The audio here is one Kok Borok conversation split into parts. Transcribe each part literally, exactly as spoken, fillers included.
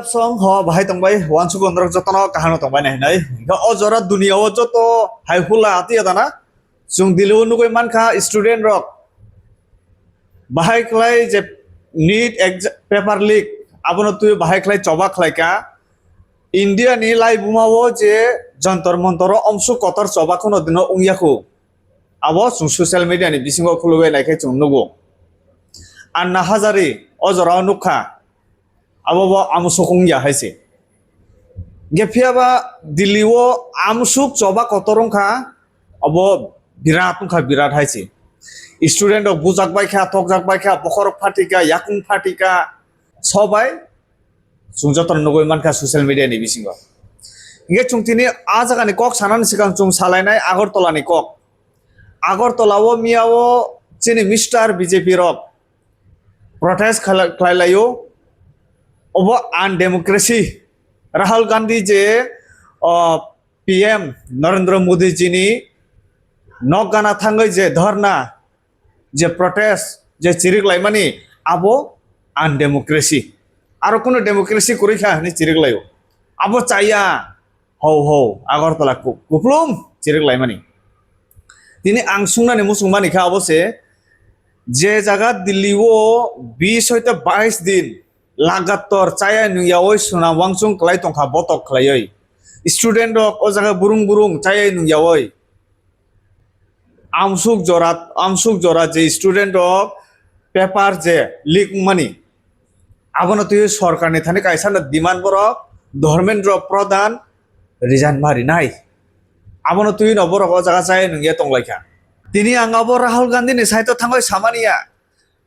Song ho bahai tongbai, wansuk norok jotono kaham tongbai nai hinai. Hingke o jora dunia o joto hai hula ati adana. Chwng Delhi o nugui mankha student rok bahai khlai je NEET exam paper leak abono twi bahai khlai choba khlai ka. India ni laibuma o je Jantar Mantar o omsuk kotor choba kheno dino wngya khu. Abo chwng social media ni bisingo khulugwi naikhe chwng nugo. Anna Hazari o jora o nukha. Abo bo amusuk wngya hai se. Hingke phiya ba Delhi o amusuk choba kotor wngkha, abo birat wngkha, birat hai se. Student rok bujak bai kha, tokjak bai kha, bokhorok phatika, yakung phatika, sobai chwng jotono nugui mankha social media ni bisingo. Hingke chwng tini a jaga ni kok sanani swkang chwng salainai Agartala ni kok. Agartala o miya o chini Mister B J P rok protest khala-, khlai laio. Obo undemocracy. Rahul Gandhi je, o, P M Narendra Modi jini nok gana thangwi je dharna, je protest, je chirik laimani, abo undemocracy. Aro kunu democracy kwrwi kha hwnwi chirik laio. Abo chaya. Hau hau, Agartala ku-, kuplum chirik laimani. Tini ang sungnani muchung mani kha abo se, je jaga Delhi o bis hoite bais din lagator chaya nung yaoi suna wangsung klai tongkha botok khlaioi. Student rok o jaga burung burung chaya nung yaoi. Amsuk jora, amsuk jora je student rok paper je leak wngmani, abono twi sorkarni thani kaisa no demand borok Dharmendra Pradhan resign ma rinai. Abono twi no borok o jaga chai nungya tonglaikha. Tini ang abo Rahul Gandhi ni side o thangwi samani ya.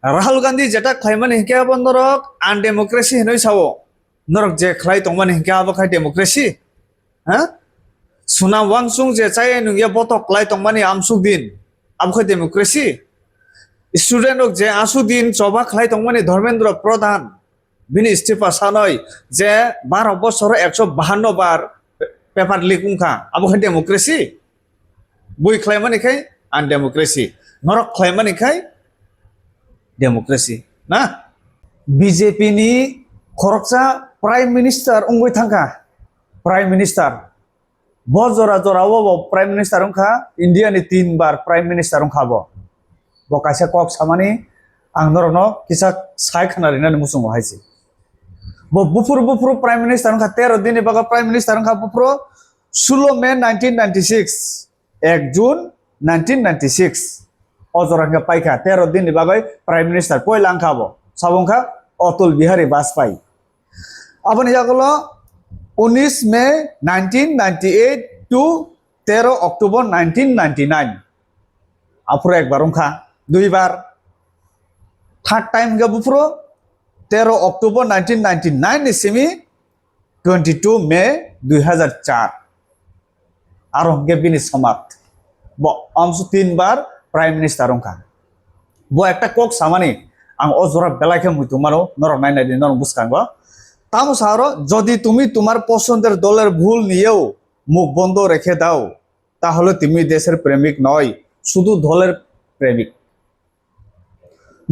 Rahul Gandhi jeta khlaimani hinkhe abo norok undemocracy hinwi sao. Norok je khlai tongmani hinkhe abo khai democracy? Ha? Suna wangsung je chaya nungya botok klai tongmani amsuk din. Abo khe democracy? Student rok je asuk din choba khlai tongmani Dharmendra Pradhan. Bini istifa sanoi je baro bosoro ekso bahanno bar pe-, paper leak wngkha. Abo khe democracy? Bui khlaimani khai undemocracy. Norok khlaimani khai democracy. Na? B J P ni khoroksa Prime Minister wngwi thangkha. Prime Minister. Bo jora jora o bo Prime Minister wngkha, India ni tin bar Prime Minister wngkha bo. Bo kaisa kok samani ang norokno kisa sai khna rinani muchungo hai se. Bo buphuru buphuru Prime Minister wngkha, tero din ni bago Prime Minister wngkha buphuru, sulo May nineteen ninety-six, ek June nineteen ninety-six. O jora hwnkhe paikha, tero din ni bagwi Prime Minister poila wngkha bo. Sabo wngkha Atal Bihari Vajpayee. Aboni yagulo unis May nineteen ninety-eight to tero October nineteen ninety-nine. Aphuru ekbar wngkha, duibar. Third time hwnkhe buphuru tero October nineteen ninety-nine ni simi twenty-two May dui hazar char. Aro hwnkhe bini somat. Bo amsu tin bar Prime Minister wngkha. Bo ekta kok samani, ang o jora belai khe muitu mano, norok nai nai di, norok bwskango. Tamo sa aro, "যদি তুমি তোমার পছন্দের দলের ভুল নিয়েও মুখ বন্ধ রেখে দাও, তাহলে তুমি দেশের প্রেমিক নয়, শুধু দলের প্রেমিক।"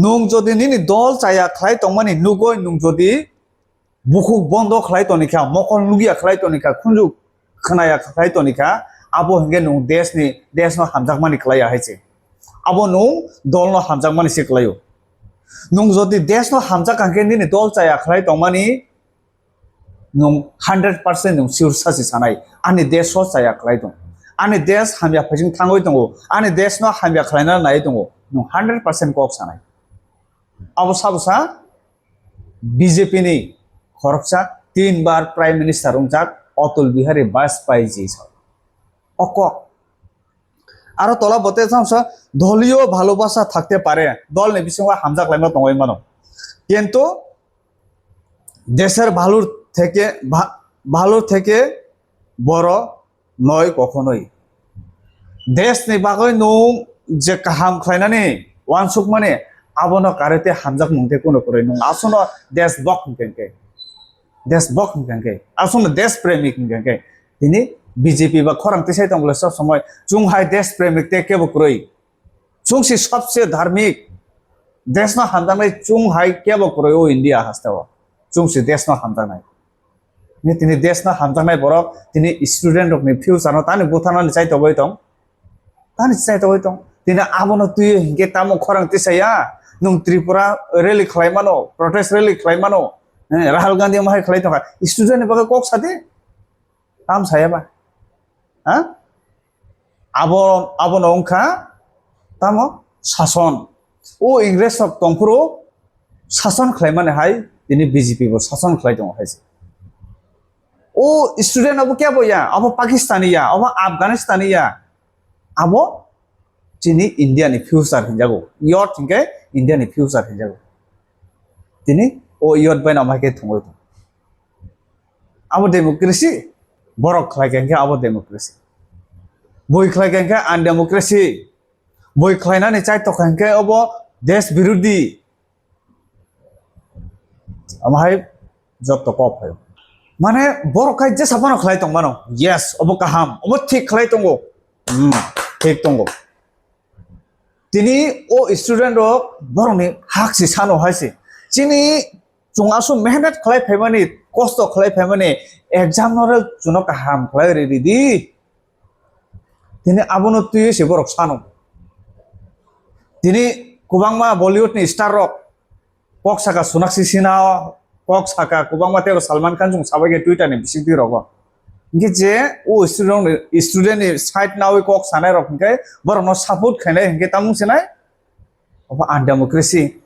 Nwng jodi nini dol chaya khlai tongmani nugoi nwng jodi bukhuk bondo khlai tonikha, mokol nugya khlai tonikha, khunju khnaya khlai tonikha, abo hwnkhe nwng desni, desno hamjakmani khlaiya hai se. Abo nwng dolno hamjakmani se khlaio. Nwng jodi desno hamjak hwnkhe nini dol chaya khlai tongmani nwng hundred percent nwng sure sachi sanai, ani desh o chaya khlai tong, ani desh hamya phaising thangwi tongo, ani desh no hamya khlaina nai tongo, nwng hundred percent kok sanai. Abo sabo sa B J P ni khoroksa tin bar Prime Minister wngjak Atal Bihari Vajpayee ji sa. O kok. Aro tola bote samsa, "দলীয় ভালোবাসা থাকতে পারে, দল ni bisingo hamjak laima tongwi mano, কিন্তু দেশের ভালোর থেকে ভা-, ভালোর থেকে বড় নয় কখনোই।" Desh ni bagwi nwng je kaham khlainani wansukmani, abono karwi tei hamjakmung tei kunu kwrwi. Nwng aswkno deshbhakt hwnkhe hwnkhe, deshbhakt hwnkhe hwnkhe, aswkno desh premik hwnkhe hwnkhe, tini B J P ba khorang tisai tongbolai sob somoi, "Chwng hai desh premik tei kebo kwrwi." Chwng si sobse dharmik, deshno hamjaknai chwng hai kebo kwrwi o India hasteo. Chwng si deshno hamjaknai. Ni tini desh no hamjaknai borok, tini student rok ni future no tani butharnani chai togwi tong. Tani chai togwi tong. Tini abono twiwi hinkhe tamo khorang tisaya? Nwng Tripura rally khlai mano, protest rally khlai mano. Eh, Rahul Gandhi omo hai khlai tongkha. Student ni bagwi kok sadi? Tam saya ba? Ha? Abo, abono wngkha tamo sason. O Ingres rok tongphuru sason khlai mani hai tini B J P bo sason khlai tongo hai se. O student abo kebo ya, abo Pakistani ya, abo Afghanistani ya, abo chini India ni future hinjago. Youth hinkhe India ni future hinjago. Tini o youth bai no mai khe thungwi tong. Abo democracy, borok khlai kha hinkhe abo democracy. Bui khlai kha hinkhe undemocracy. Bui khlainani chai tokha hinkhe obo desh birudhi. Omo hai jotto kok phaio. Mane borok khai jesa phano khlai tong mano. Yes, obo kaham, obo thik khlai tongo. Hmm, thik tongo. Tini o student rok borokni hak se sano hai se. Chini chwng aswk mehnat khlai phaimani, kosto khlai phaimani, exam no rw chwngno kaham khlai ri ridi. Tini abono twiwi se borok sano. Tini kwbangma Bollywood ni star rok kok saka Sonakshi Sinha, kok saka kwbangma tei Salman Khan chwng sabai khe Twitter ni bisingtwi rogo. Hinkhe je o student ni, student ni side nawi kok sanai rok hinkhe borokno support khainai hinkhe tamung sinai? Obo undemocracy.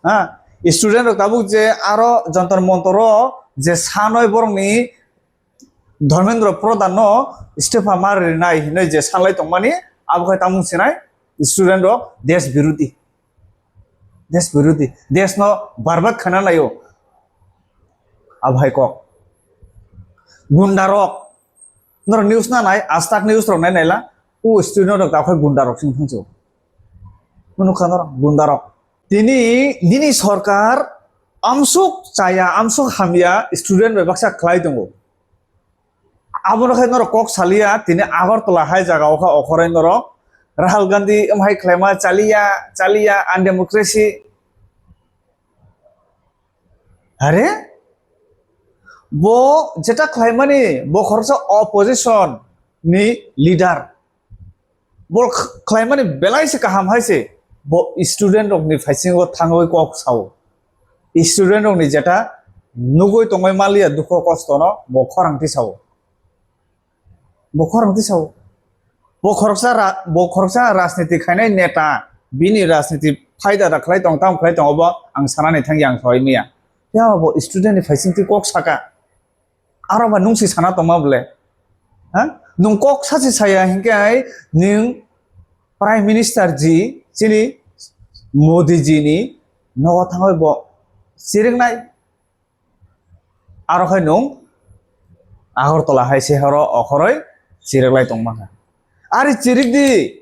Ha? Student rok tabuk je aro Jantar Mantar o je sanoi borokni Dharmendra Pradhan no istefa ma rinai hinui je sanlai tongmani, abo khai tamung sinai student rok desh birudhi. Desh birudhi. Desh no barbad khana naio. Abo hai kok. Gunda rok. Norok news na nai, Aaj Tak news rok nai naila. O student rok dakhai gunda rok sing thangcho. Nukha norok gunda rok. Tini, nini sorkar amsuk chaya, amsuk hamya student bai baksa khlai tongo. Abono khai norok kok saliya, tini Agartala hai jaga o kha okhoroi norok Rahul Gandhi wng hai khlaima chaliya, chaliya, undemocracy. Are? Bo jeta khlaimani, bo khoroksa opposition ni leader. Bo kh-, khlaimani belai se kaham hai se. Bo student rokni phaisingo thangwi kok sao. Student rokni jeta nugwi tongwi manliya dukho kosto no bo khorang tisao. Bo khorang tisao. Bo khoroksa ra-, bo khoroksa rajniti khainai neta, bini rajniti phaida da khlai tong, tam khlai tong, obo ang sanani thangya ang soi miya. Ya bo student ni phaising twi kok saka. Aro ba nung si sana tongma bole? Ha? Nung kok sachi saya hinkhe ai nung Prime Minister ji, chini Modi ji ni nogo thangwi bo chiringnai. Aro khai nung Agartala hai sehoro okhoroi chiriklai tongma kha. Ari chirik di,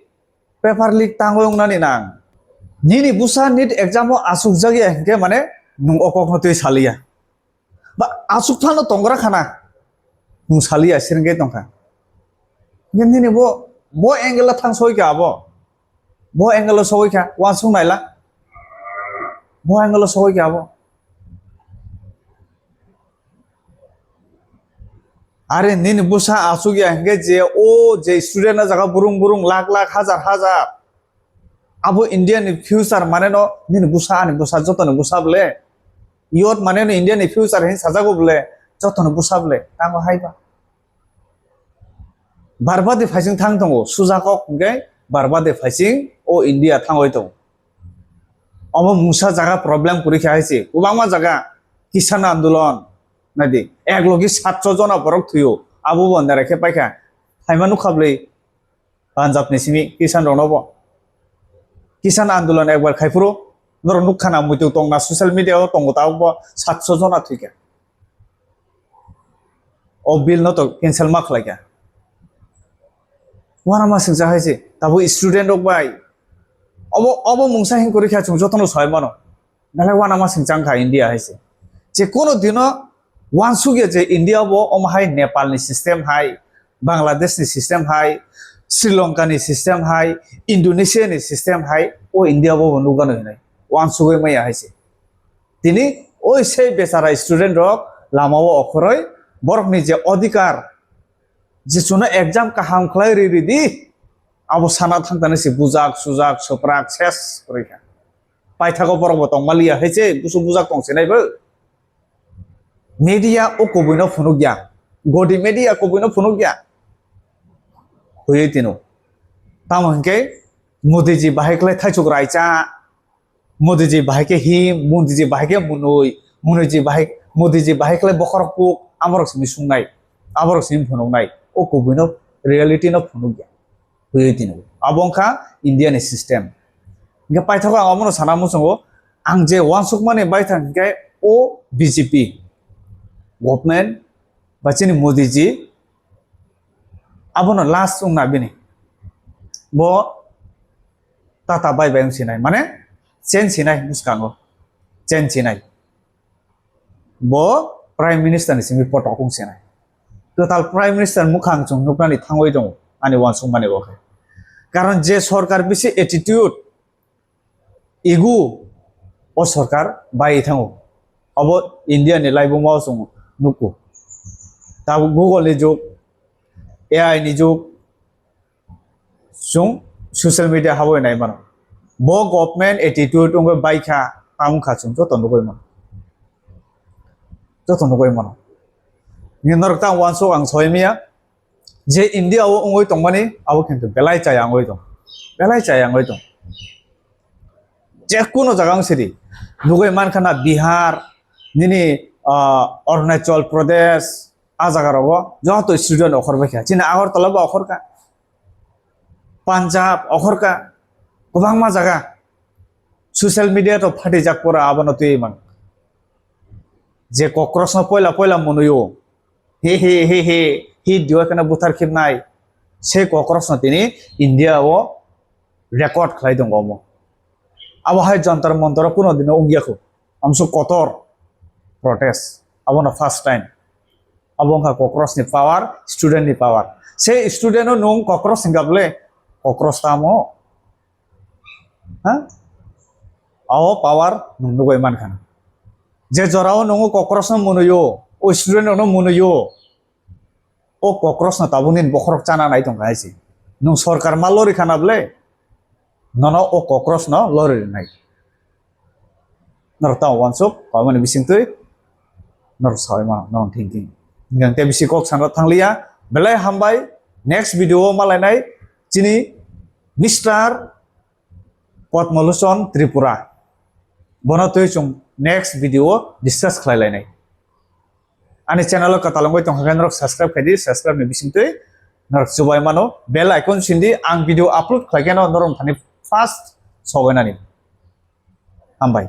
paper leak tangwi wngnani nang. Nini busa NEET exam o asuk jakya hinkhe mane nung o kokno twi saliya. Ba asuk phano tongra khana. Nung saliya sirengke tongkha. Nini bo, bo angle thang soi kha abo. Bo angle soi kha, wansuk naila. Bo angle soi kha abo. Are nini busa asuk ya hinkhe je o je student na jaga burung burung lakh lakh hazar hazar. Abo India ni future mane no nini busa ani busa joto ni busa bole. Youth mane no India ni future hin sajago bole. Joto ni busa bole. Tango hai ba. Barbadi phaising thang tongo. Suja kok hwnkhe barbadi phaising o India thangoi tongo. Omo mungsa jaga problem kwrwi kha hai se. Kwbangma jaga Kisan Andolon. Naidi. Ek logi satso jona borok thwio. Abo bo andare khe paikha. Phaima nukha bwlwi. Punjab ni simi Kisan rokno bo. Kisan Andolon ekbar khai phuru norok nukha na muitu tongna social media o tongo tabuk bo satso jona thwikha. O bill no to cancel ma khlaikha. Wana ma singcha hai se tabuk student rok bai. Obo, obo mungsa hin kwrwi kha chwng jotono sai mano. Belai uanama singchang kha India hai se. Je kono dino uansukya je India bo omo hai Nepal ni system hai, Bangladesh ni system hai, Sri Lanka ni system hai, Indonesia ni system hai, o India bo bo nukgano hinwi uansugwi maya hai se. Tini oi sei bechara student rok Lama o okhoroi borokni je odhikar, je chwngno exam kaham khlai ri ri di, abo sana thang thani se bujak, sujak, swprak, ses kwrwi kha. Paithago borok bo tongma liya hai se busu bujak tong sinai bo. Media o kubui no phunuk ya, godi media kubui no phunuk ya. Huyui tino. Tamo hinkhe Modiji bahai khlai thaichuk raisa, Modiji bahai khe him, Modiji bahai khe munui, Modiji bahai, Modiji bahai khlai bokhorok puk, amorok simi sungnai, aborok simi phunuknai, o kubui no reality no phunuk ya. Huyui tino. Abo wngkha India ni system. Hinkhe paithago ang abono sana muchungo, ang je uansukmani baithang hinkhe o B J P government ba chini Modiji abono last wngna bini. Bo tata bai bai wngsinai, mane change sinai bwskango, change sinai. Bo Prime Minister ni simi potok wngsinai. Kwtal Prime Minister mukhang chwng nuknani thangwi tongo ani uansukmani bo khe. Karon je sorkar bisi attitude, ego o sorkar bai thango. Abo India ni laibuma o chwng nukgo. Tabuk Google ni jug, A I ni jug, chwng social media habwi nai mano. Bo government attitude wngwi bai kha, tamo wngkha chwng joto nugwi mano. Joto nugwi mano. Ni norok tang uansuk ang soi miya, je India o wngwi tongmani abo kintu belai chaya wngwi tong. Belai chaya wngwi tong. Je kuno jaga wng sidi. Nugwi mankha na Bihar, nini, ah, Arunachal Pradesh, a jaga rogo joto student okhor bai kha. Chini Agartala bo okhor kha. Punjab okhor kha. Kwbangma jaga. Social media to phatijak pura abono twi mang. Je Kokros no poila poila munuyo. He he he he he diwa kana buthar khibnai. Se Kokros no tini India o record khlai tongo omo. Abo hai Jantar Mantar o kuno dino wngya kho. Amso kotor protest. Abono first time. Abo wngkha Kokros ni power, student ni power. Se student no nung Kokros hinga bole, Kokros tamo. Ha? Abo power nung nugwi mankha. Je jorao nungo Kokros no munuyo, o student no munuyo. O Kokros no tabuk nini bokhorok chana nai tongkha hai se. Nung sorkar ma lori khana bole? Nono o Kokros no lori rinai. Norok tamo uansuk, pamani bisingtwi norok sawi mano, norok thinking. Hingkhe bisi kok sana thangliya, belai hambai, next video o malainai chini Mister Padmalochon Tripura. Bono twi chwng next video o discuss khlai lainai. Ani channel o kwtal wngwi tongkha khe norok subscribe khai di, subscribe ni bisingtwi norok chubai mano, bell icon sindi, ang video upload khlai khe no norok thani first sobainani. Hambai.